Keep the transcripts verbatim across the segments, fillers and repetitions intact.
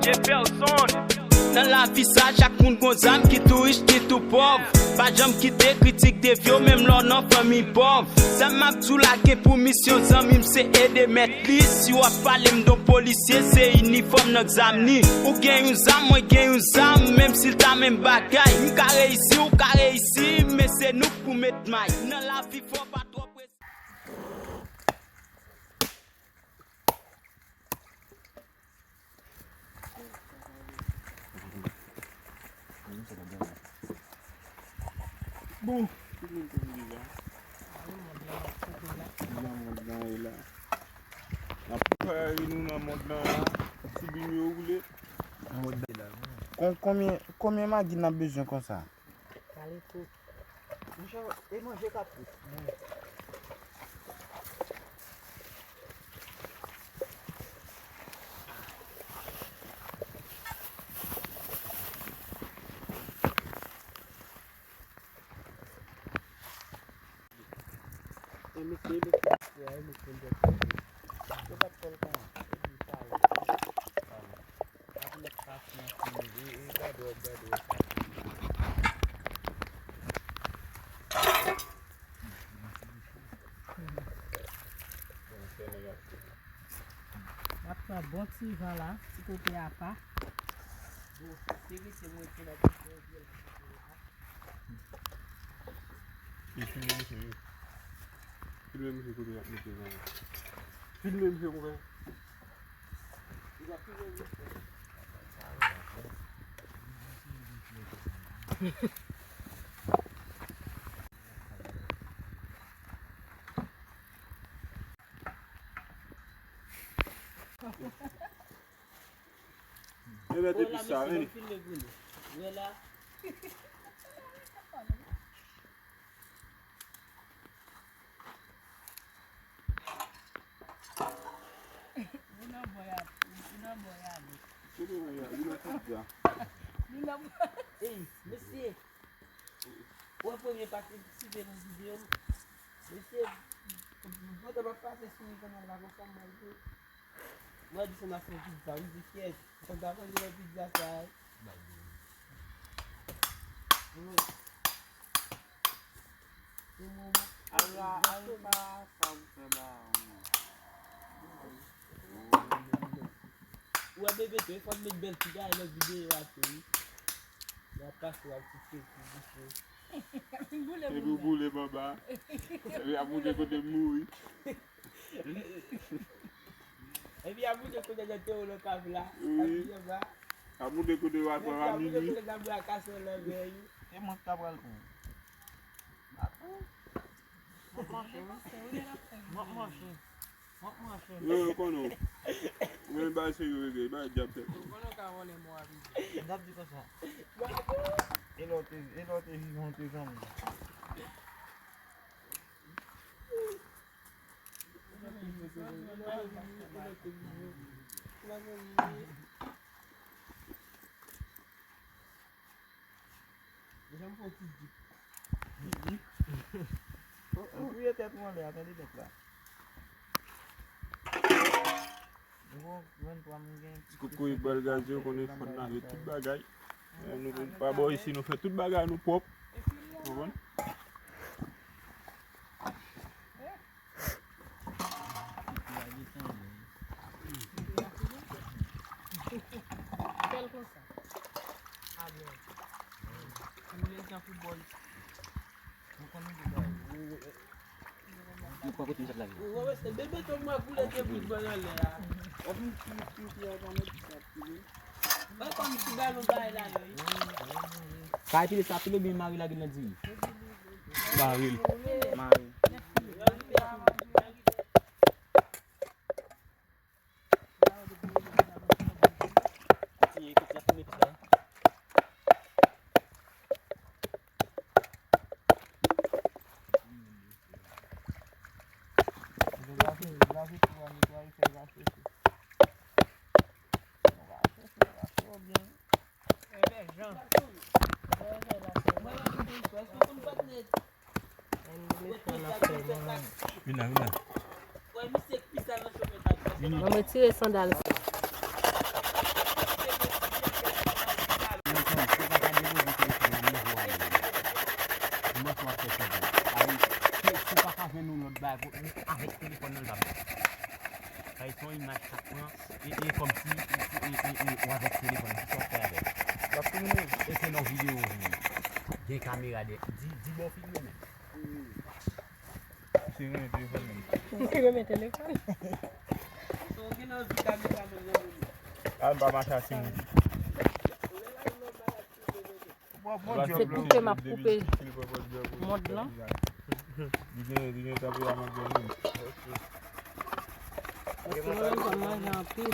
Jefferson. Nan lavi sa, chak moun gon zam, ki tou rich, ki tou pòv. Pa janm kite kritik devye w, menm lè w nan fanmi pòv. Sa m ap di w la gen pou misyon, zanmi m, se ede mèt li. Si w ap pale m de yon polisye, se inifòm nan k zam ni. Ou gen yon zam, mwen gen yon zam, menm si l ta menm bagay. M ka reyisi, ou ka reyisi, men se nou k pou met may. Nan lavi, fò pa twò prese. Bon. Ki moun te vin la? Nan mond lan e la. N ap prepare nou nan mond lan la. Ti bim yo woule. Kon-, konbyen, konbyen magi n ap bezwen konsa? Kale tou. Monchè, e manje k ap fèt. E mesye, e mesye, e mesye, e mesye. Yo pa t fè l kòman? E di sa yo. M ap pran bon ti van la, ti kote apa. Bon, se vre, se mwen ki la. Filme misye, yo. Filme misye kote y ap mete zam. Filme misye konpè. E mete pis sa, vini. Ou nan bò y ap, ou nan bò y ale. Kote mwen y ale? Li nan tout sa. Li nan bò. Ey, mesye. Ou wè premye patisite nan videyo m? Mesye, pandan m ap pase sou kanal la konsa, m wè l tou. Mwen di se m ap fè pizza, wi, se fyèj. Konn ta konn fè pizza sa, wi. Ala, ala, sa ou fè la, wi. Ou wè bebe tou, e fò n met bèl ti bagay nan videyo a tou, wi. Y ap pase, y ap kite, kite, kite. Epi w boule m anba. Epi y ap montre kote m mouri. Epi y ap montre kote nan tewo nan kav la. Wi. Y ap montre kote w al pran la minwi. Epi y ap montre kote n ap bwè kaswòl nan men yo. E mwen ki ta pral pran. M ap manje, wi. M ap manje. Yo, yo konnen w. Ou menm bay serye, bebe, bay djab tèt. Ou konnen w ka vòlè mo a, bebe. M t ap di konsa. E lè w te, e lè w te vivan, w te zanmi. Deja m fè yon ti dip. Ti dip? Ou touye tèt ou anlè a, tande nèg la. Nouvo venntwa m gen. Ti kokoye bal gaze, ou konnen fò n lave tout bagay. Eh, nou pa bò isi, nou fè tout bagay nou pwòp. Ou konprann? Fè l konsa. A byen. Ou menm jan pou bòl. Ou konnen ki bagay. Ou, ou, ou. Yo pran kote misye ap lave. Ou wè, se bebe tonm mwen koule de bout bò nan lè a. Wè kòm ti balon bay la, wi. Sa epile sa pile byen mare lage l nan diri. Mare l. Mare. Kontinye, kontinye ap filme plis la. Lave, lave tou a, netwaye, fè rache tou. Rache tou, rache yo byen. Vin la, vin la. Mwen retire sandal sa. Avèk telefòn nan, l p ap bay. Sa se yon imaj k ap pran, e, e kòmsi, e, e, e, e, ou avèk telefòn, ki sa w fè avè l? L ap filme. E se nan videyo ou ye. Gen kamera dèyè. Di, di bò filme menm. Misye renmen telefòn li. Li renmen telefòn. Sa w gen anvi kamera menm nan menm? A, m pa mache a timoun. Se koupe m ap koupe mond lan. Li gen, li gen tanperèman granmoun. Paske mwen menm, m manje anpil.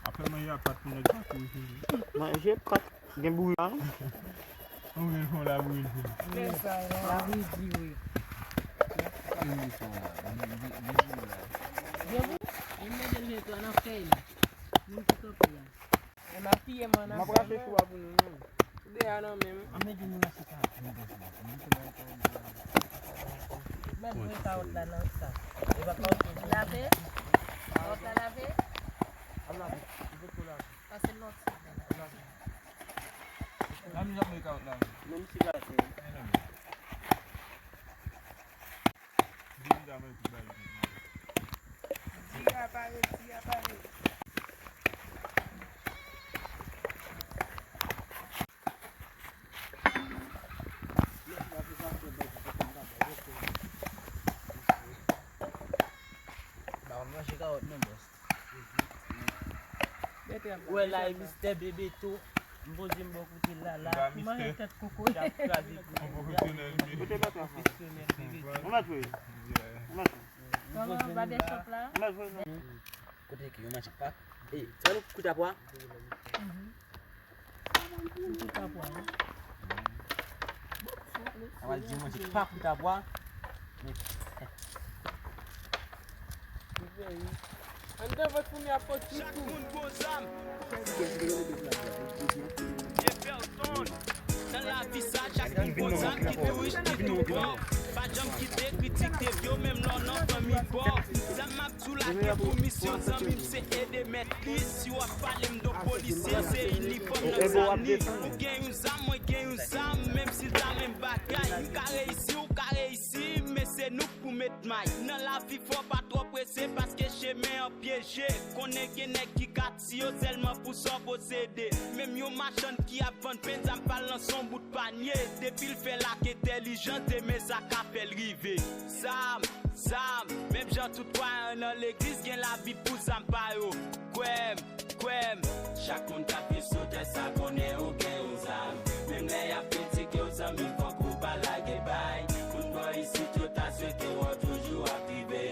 Apre manje a, pat pou nèg pa kouri sou li. Manje pat, gen bouyi la. Ou gen fon la bouyi sou li. Labouyi di wi. Gen bouyi? Li mete l nan fèy la. Moun ki kanpe la. E m ap piye m ann ap. M ap rache chou a pou nou menm. Ide a nan men m. An men di nou nan se ka. Mèt voye kawòt la nan sa. E pa kawòt. Lave? Kawòt la lave? Ap lave. Li potko lave. Pase lòt sou men la. Ap lave. Lave, ap voye kawòt la. Menm si pa se. Di a pare, di a pare. Ba mwen manje kawòt non, bòs. Ou wè la, e mistè Bebeto. M poze m bò kote l la, la. Manje tèt kokoye. L ap kraze pou nou. Pwofesyonèl, wi. Pwofesyonèl, Bebeto. Ou mèt wi. Ou mèt wi. Kòman, badechòp la? Ou mèt wi. Kote ki yo manje pa? E, sa nou kout a pwa? Kout a pwa, wi. Sa va di mwen se pa kout a pwa. Anndan vant pou m ap pot tout tou. Nan lavi sa, chak moun gon zam ki tou rich, ki tou pòv. Pa janm kite kritik te vye w, menm lè w nan fanmi pòv. Zam m ap di w la gen pou misyon, zanmi m, se ede mèt li. Si w ap pale m de yon polisye, se inifòm nan sa l ni. Ou gen yon zam, mwen gen yon zam, menm si l ta menm bagay. M ka reyisi, ou ka reyisi, men se nou k pou met may. Nan lavi fò pa twò prese, paske chemen an pyeje. Konnen gen nèg ki ka tiye w sèlman pou sa w posede. Menm yon machann ki ap vann pen, zam pa l nan son bout panye. Depi l fè l ak entèlijans, demen sa ka fè l rive. Zam, zam, menm jan tout kwayan nan legliz gen labib pou zam pa yo. Kwè m, kwè m. Chak moun k ap viv sou tè sa konnen ou gen yon zam. Menm lè y ap kritike w, zanmi, fòk ou pa lage bay. Moun bò isit yo ta swete w toujou ap rive.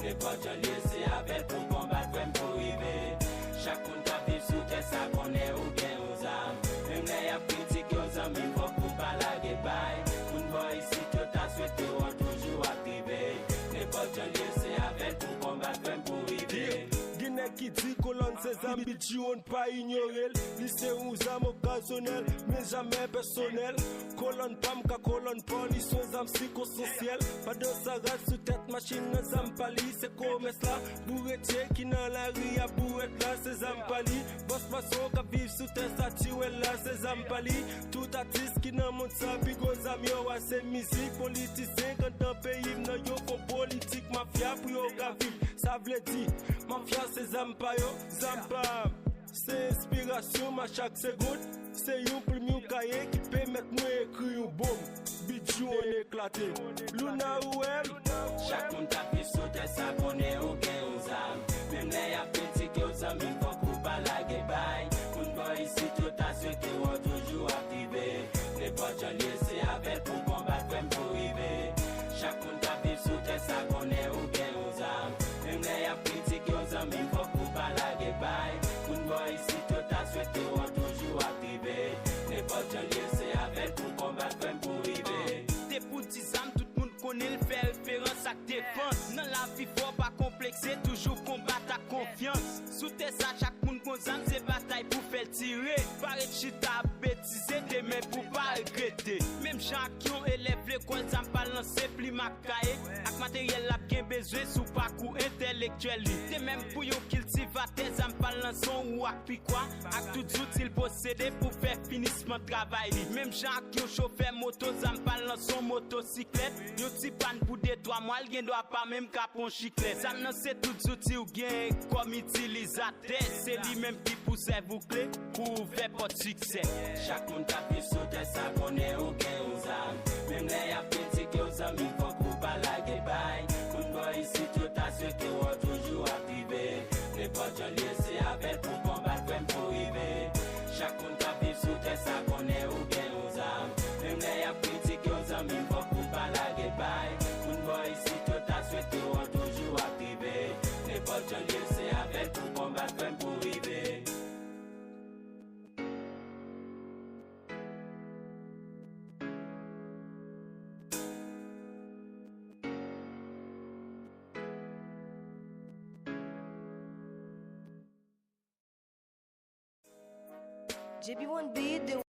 Nenpòt jan l ye, se avè l pou konbat, frè m, pou rive. Chak moun k ap viv sou tè sa konnen ou gen yon zam. Menm lè y ap kritike w, zanmi, fòk ou pa lage bay. Moun bò isit yo ta swete w toujou ap rive. Nenpòt jan l ye, se avè l pou konbat, frè m, pou rive. Gen nèg ki di kolòn se zam, Bidji Wonn pa inyore l. Li se yon zam okazyonèl, men jamè pèsonèl. Kolòn pa m ka kolòn pa w, li se yon zam sikonstansyèl. Pandan sa rad sou tèt machin nan, zam pa li, se komès la. Bouretye ki nan lari a, bourèt la, se zam pa li. Bòs mason k ap viv sou tè sa, tiwèl la, se zam pa li. Tout atis ki nan mond sa, pi gwo zam yo a, se mizik. Politisyen k anndan peyi m nan, yo fè politik mafya pou yo ka viv. Sa vle di, mafya se zam pa yo, zam pa m. Se enspirasyon m a chak segonn. Se yon plim, yon kaye ki pèmèt mwen ekri yon bonm. Bidji Wonn eklate. Luna, ou wè m? Chak moun k ap viv sou tè sa konnen ou gen yon zam. Menm lè y ap kritike w, zanmi m, fòk ou pa lage bay. Moun bò isit yo ta swete w toujou ap rive. Nenpòt jan l ye, se avè l pou konbat, frè m, pou rive. Chak moun k ap viv sou tè sa konnen ou gen yon zam. Menm lè y ap kritike w, zanmi m, fòk ou pa lage bay. Moun bò isit yo ta swete w toujou ap rive. Nenpòt jan l ye, se avè l pou konbat, frè m, pou rive. Te pou di zam, tout moun konnen l fè referans ak defans. Nan lavi fò pa konplekse, toujou konbat ak konfyans. Sou tè sa, chak moun gon zam, se batay pou fè l tire. Pa ret chita ap betize, demen pou pa regrete. Menm jan ak yon elèv lekòl, zam pa l nan se plim ak kaye. Ak materyèl l ap gen bezwen sou pakou entèl Entèlektyèl li te menm pou yon kiltivatè, zam pa l nan son ou ak pikwa, ak tout zouti l posede pou fè finisman travay li. Menm jan ak yon chofè moto, zam pa l nan son motosiklèt. Yon ti pàn pou de twa mwa, l gen dwa pa menm ka pran chiklèt. Zam nan se tout zouti ou gen kòm itilizatè, se li menm ki pou sèvi w kle pou ouvè pòt siksè. Chak moun k ap viv sou tè sa konnen ou gen yon zam. Menm lè y ap kritike w, zanmi, fòk ou pa lage bay. Moun bò isit yo ta swete w toujou ap rive. Nenpòt jan l ye, se avè l pou konbat, frè m, pou rive. Chak moun k ap viv sou tè sa konnen ou gen yon zam. Menm lè y ap kritike w, zanmi, fòk ou pa lage bay. Moun bò isit yo ta swete w toujou ap rive. Nenpòt jan l ye, se avè l pou konbat, frè m, pou rive. J P one beat, the